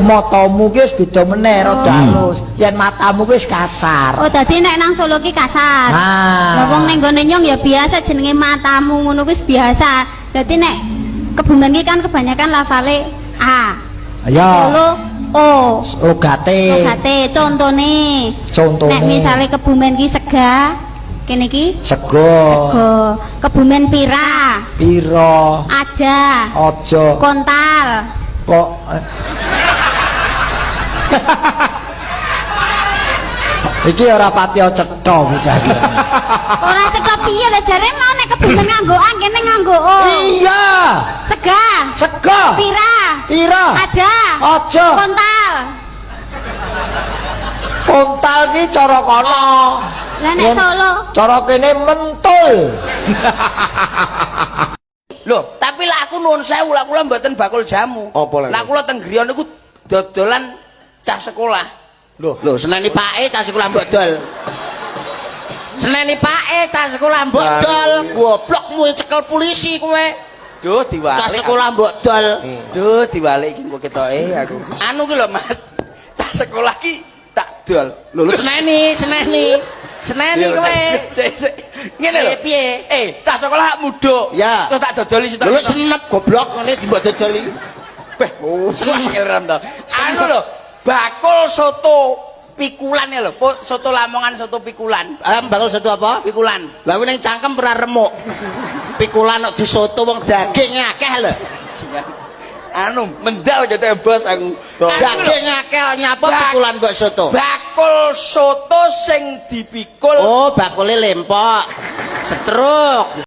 Matamu ki wis beda meneh, rada halus. Yen matamu ki wis kasar. Oh, dadi nek nang Solo ki kasar. Ah. Lah, wong ning gone nyong ya biasa jenenge matamu ngono kuwi wis biasa. Dadi nek Kebumen ki kan kebanyakan lafale A. Ya. Solo O. Logate. Logate contone. Contone. Nek misale Kebumen ki sega, kene ki Sego. Sego. Kebumen pira? Pira? Aja. Aja. Kontal. Kok iki ora pati cetha bocah iki. Ora cetha piye lah, jare mau nek Kebumen nganggo A, kene nganggo O. Iya. Sega. Sego. Pira? Pira? Aja. Aja. Kontal. Kontal ki cara kono. Lah, nek Yen Solo? Cara kene mentul. Loh, tapi lah aku nuwun sewu, lah kula mboten bakul jamu. Apa lha? Lah, kula teng griya niku dodolan cah sekolah. Loh, Lho, seneni pake cah sekolah mbok dol. Seneni pake cah sekolah mbok dol. Goblokmu, cekel polisi kowe. Duh, Cah diwalik. sekolah mbok dol. Duh, diwalik iki kok ketoke aku. Anu ki lho, Mas. Cah sekolah ki tak dol. Lho, lho, seneni, seneni. Seneni kowe. Sik, sik. Ngene lho. Sik, piye? Eh, cah sekolah muduk. Ya. Terus tak dodoli sitok. Lho, senep goblok ngene mbok dodoli. Beh, oh, seneng to. Anu lho, bakul soto pikulan ya lho, soto Lamongan, soto pikulan. Ah, bakul soto apa? Pikulan. Lah, kuwi ning cangkem ora remuk. Pikulan kok disoto, wong daging akeh lho. Anu, mendal gitu ya, Bos, aku. Anu lho, Daging akeh nyapa pikulan mbok soto. Bakul soto sing dipikul. Oh, bakule lempok. Setruk.